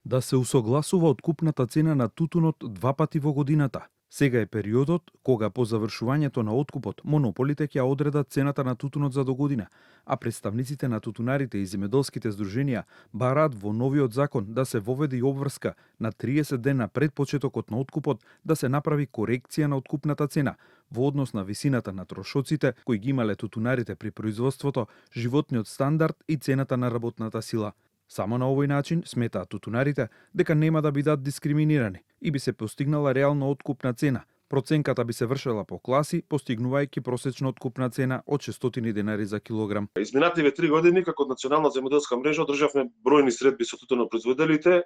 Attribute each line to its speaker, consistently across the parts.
Speaker 1: Да се усогласува откупната цена на тутунот 2 пати во годината. Сега е периодот кога по завршувањето на откупот монополите ќе одредат цената на тутунот за до година, а представниците на тутунарите и земјоделските здруженија бараат во новиот закон да се воведе и обврска на 30 дена пред почетокот на откупот да се направи корекција на откупната цена во однос на висината на трошоците кои ги имале тутунарите при производството, животниот стандард и цената на работната сила. Само на овој начин, сметаат тутунарите, дека нема да бидат дискриминирани и би се постигнала реална откупна цена. Проценката би се вршела по класи, постигнувајќи просечна откупна цена од 600 денари за килограм.
Speaker 2: Изминативе 3 години, како Национална земјоделска мрежа, одржавме бројни средби со тутунопроизводителите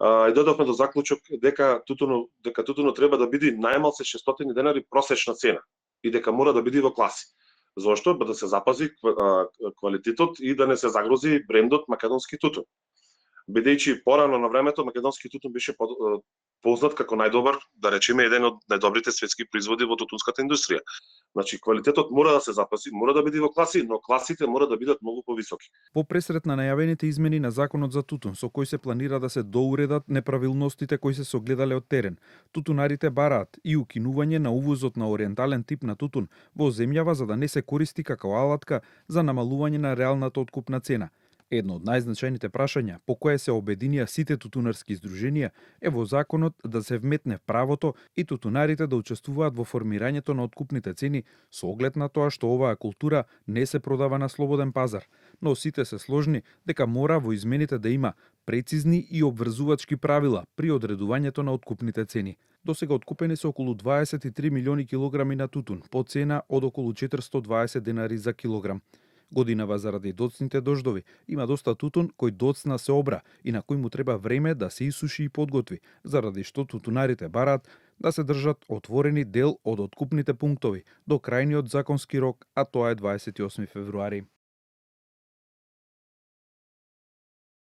Speaker 2: и додовме до заклучок дека тутунот треба да биде најмалку 600 денари просечна цена и дека мора да биде во класи. Зошто? Да се запази квалитетот и да не се загрози брендот македонски тутун. Бидејќи порано на времето македонски тутун беше познат како најдобар, да речеме, еден од најдобрите светски производи во тутунската индустрија. Значи, квалитетот мора да се запази, мора да биде во класи, но класите мора да бидат многу повисоки.
Speaker 1: Во пресрет на најавените измени на законот за тутун, со кој се планира да се доуредат неправилностите кои се согледале од терен, тутунарите бараат и укинување на увозот на ориентален тип на тутун во земјава за да не се користи како алатка за намалување на реалната откупна цена. Едно од најзначајните прашања по кое се обединија сите тутунарски здруженија е во законот да се вметне правото и тутунарите да учествуваат во формирањето на откупните цени со оглед на тоа што оваа култура не се продава на слободен пазар, но сите се сложни дека мора во измените да има прецизни и обврзувачки правила при одредувањето на откупните цени. Досега откупени се околу 23 милиони килограми на тутун по цена од околу 420 денари за килограм. Годинава заради доцните дождови има доста тутун кој доцна се обра и на кој му треба време да се исуши и подготви, заради што тутунарите бараат да се држат отворени дел од откупните пунктови до крајниот законски рок, а тоа е 28 февруари.